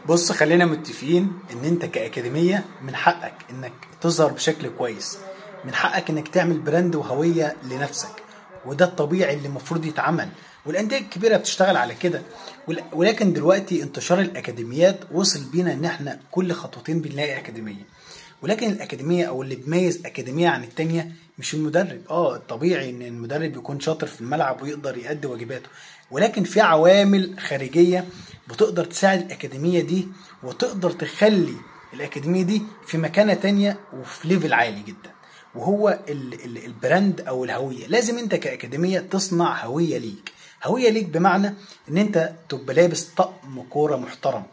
بص، خلينا متفقين ان انت كأكاديمية من حقك انك تظهر بشكل كويس، من حقك انك تعمل brand وهوية لنفسك، وده الطبيعي اللي المفروض يتعمل، والاندية الكبيرة بتشتغل على كده. ولكن دلوقتي انتشار الاكاديميات وصل بينا ان احنا كل خطوتين بنلاقي اكاديمية. ولكن الاكاديمية او اللي بيميز اكاديمية عن التانية مش المدرب. الطبيعي ان المدرب يكون شاطر في الملعب ويقدر يؤدي واجباته، ولكن في عوامل خارجية بتقدر تساعد الاكاديمية دي وتقدر تخلي الاكاديمية دي في مكانه تانية وفي level عالي جدا، وهو ال brand او الهوية. لازم انت كاكاديميه تصنع هوية ليك، هوية ليك بمعنى ان انت تبقى لابس طقم كورة محترم،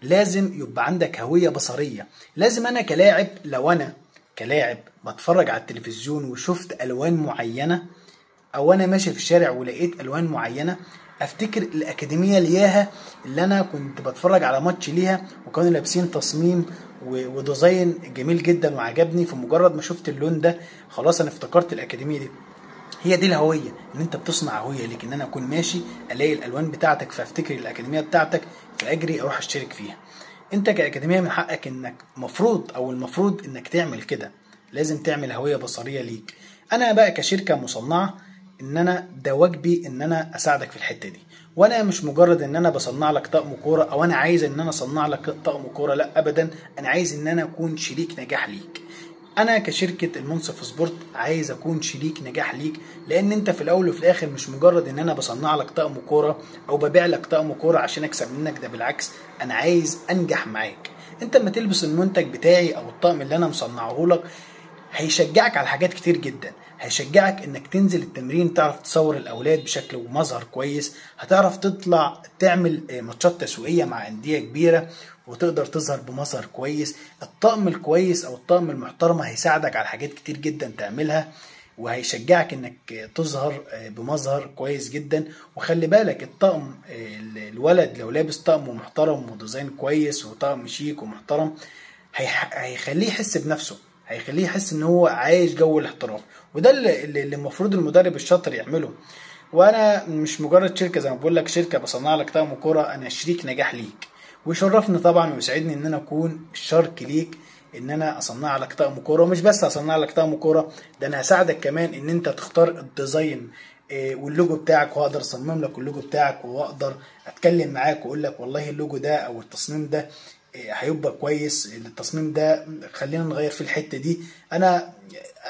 لازم يبقى عندك هوية بصريه. لازم انا كلاعب، لو انا كلاعب بتفرج على التلفزيون وشفت الوان معينة، او انا ماشي في الشارع ولقيت الوان معينة، افتكر الاكاديمية لياها اللي انا كنت بتفرج على ماتش ليها وكانوا لابسين تصميم و design جميل جدا وعجبني، فمجرد ما شفت اللون ده خلاص انا افتكرت الاكاديمية دي. هي دي الهوية، ان انت بتصنع هوية ليك، ان انا اكون ماشي الاقي الالوان بتاعتك فافتكر الاكاديمية بتاعتك فاجري اروح اشترك فيها. انت كاكاديميه من حقك انك مفروض او المفروض انك تعمل كده، لازم تعمل هوية بصريه ليك. انا بقى كشركة مصنعه ان انا ده واجبي ان انا اساعدك في الحتة دي، وانا مش مجرد ان انا بصنع لك طقم كورة او انا عايز ان انا اصنع لك طقم كورة، لا ابدا، انا عايز ان انا اكون شريك نجاح ليك. انا كشركة المنصف سبورت عايز اكون شريك نجاح ليك، لان انت في الاول وفي الاخر مش مجرد ان انا بصنع لك طقم كورة او ببيع لك طقم كورة عشان اكسب منك، ده بالعكس انا عايز انجح معاك. انت لما تلبس المنتج بتاعي او الطقم اللي انا مصنعه لك هيشجعك على حاجات كتير جدا، هيشجعك انك تنزل التمرين تعرف تصور الاولاد بشكل ومظهر كويس، هتعرف تطلع تعمل ماتشات تسويقية مع اندية كبيرة وتقدر تظهر بمظهر كويس. الطقم الكويس او الطقم المحترم هيساعدك على حاجات كتير جدا تعملها، وهيشجعك انك تظهر بمظهر كويس جدا. وخلي بالك الطقم، الولد لو لابس طقم محترم و design كويس وطقم شيك ومحترم هيخليه يحس بنفسه، هيخليه يحس ان هو عايش جو الاحتراف، وده اللي المفروض المدرب الشاطر يعمله. وانا مش مجرد شركة زي ما بقول لك، شركة بصنع لك طقم كورة، انا شريك نجاح ليك، ويشرفني طبعا ويسعدني ان انا اكون شرك ليك، ان انا اصنع لك طقم كورة. ومش بس اصنع لك طقم كورة، ده انا هساعدك كمان ان انت تختار ال design وال logo بتاعك، وهقدر اصمم لك اللوجو بتاعك، واقدر اتكلم معاك واقول لك والله اللوجو ده او التصميم ده هيبقى كويس، التصميم ده خلينا نغير في الحتة دي.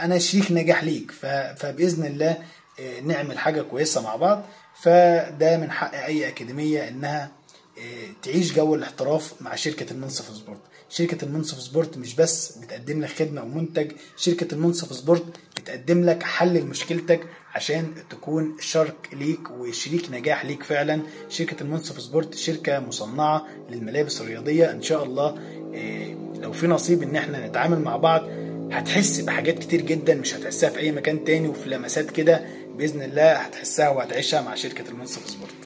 انا شريك نجاح ليك، فباذن الله نعمل حاجة كويسة مع بعض. فده من حق اي اكاديمية انها تعيش جو الاحتراف مع شركة المنصف سبورت. شركة المنصف سبورت مش بس بتقدم لك خدمة ومنتج، شركة المنصف سبورت بتقدم لك حل لمشكلتك عشان تكون شرك ليك وشريك نجاح ليك فعلا. شركة المنصف سبورت شركة مصنعه للملابس الرياضية، ان شاء الله لو في نصيب ان احنا نتعامل مع بعض هتحس بحاجات كتير جدا مش هتحسها في اي مكان تاني، وفي لمسات كده باذن الله هتحسها وهتعيشها مع شركة المنصف سبورت.